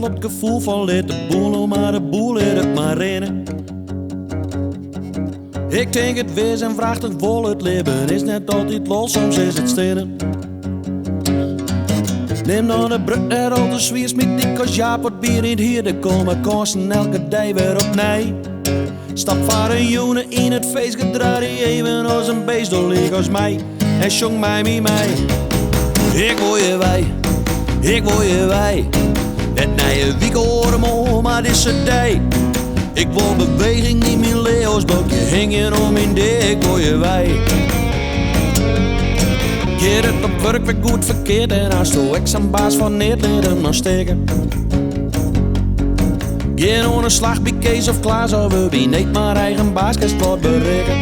dat gefoel fan lit de boel no mar de boel, lit it mar rinne. Ik tink it wis en wrachtich wol, it libben is net altyd lol, soms is it stinnen. Nim dan de brut net al te swier, smyt lykas Jaap wat bier yn it hier, der komme kânsen elke dei wer opnij. Stap foar in jûne yn it feest, gedraach dy even as in beest, do lykas my en sjong mei my mei. Ik wol hjir wei, ik wol hjir wei. Net nije wike oaremoarn, mar dizze dei. Ik wol beweging yn myn leauwensblokje hingjen oan myn dea, ik wol hjir wei. Giet it op wurk wer goed ferkeard en hasto ek sa'n baas fan neat, lit him dan stekke. Gean oan 'e slach by Kees of Klaas of wurd by need mar eigen baas, kinst wat berikke.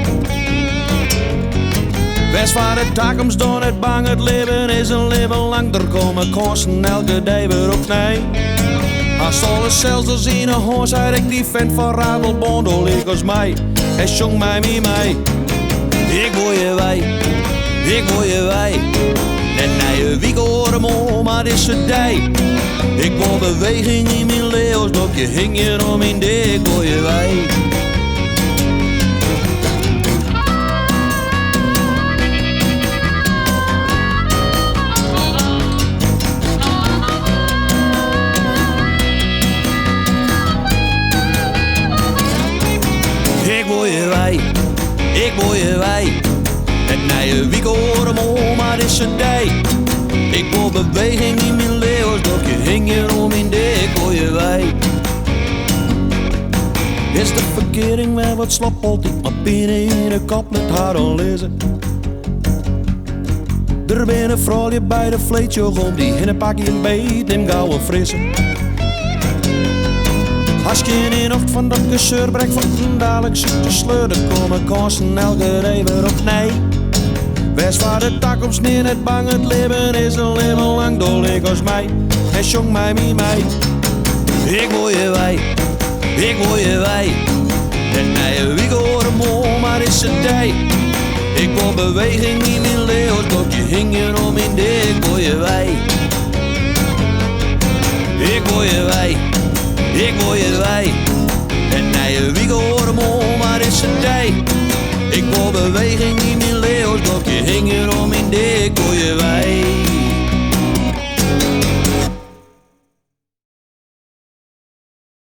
Wês foar de takomst dan net bang, it libben is in libben lang, der komme kânsen elke dei wer opnij. Hast alles sels dus yn 'e hân, seit ek dy fent fan Ravelbân, do lykas my en sjong mei my mei. Ik wol hjir wei, ik wol hjir wei. Net nije wike oaremoarn, mar dizze dei. Ik wol beweging yn myn leauwensblokje hingjen oan myn dea, ik wol hjir wei. Ik wol hjir wei, ik wol hjir wei. Net nije wike oaremoarn, mar dizze dei. Ik wol beweging yn myn leauwensblokje hingjen oan myn dea, ik wol hjir wei. Is de ferkearing wer wat slop, altyd mar pine yn 'e kop, lit har dan lizze. Der binne froulju by de fleet, sjoch om dy hinne, pak jin beet, nim gau in frisse. Hast gjin nocht fan dat geseur, brek fuortendaliks út de sleur, der komme kânsen elke dei wer opnij. Wês foar de takomst nea net bang, it libben is in libben lang, do lykas my en sjong mei my mei. Ik wol hjir wei, ik wol hjir wei. Net nije wike oaremoarn, mar dizze dei. Ik wol beweging yn myn leauwensblokje hingjen oan myn dea, ik wol hjir wei. Ik wol hjir wei, ik wol hjir wei. Net nije wike oaremoarn, mar dizze dei. Ik wol beweging yn myn leauwensblokje hingjen oan myn dea, ik wol hjir wei.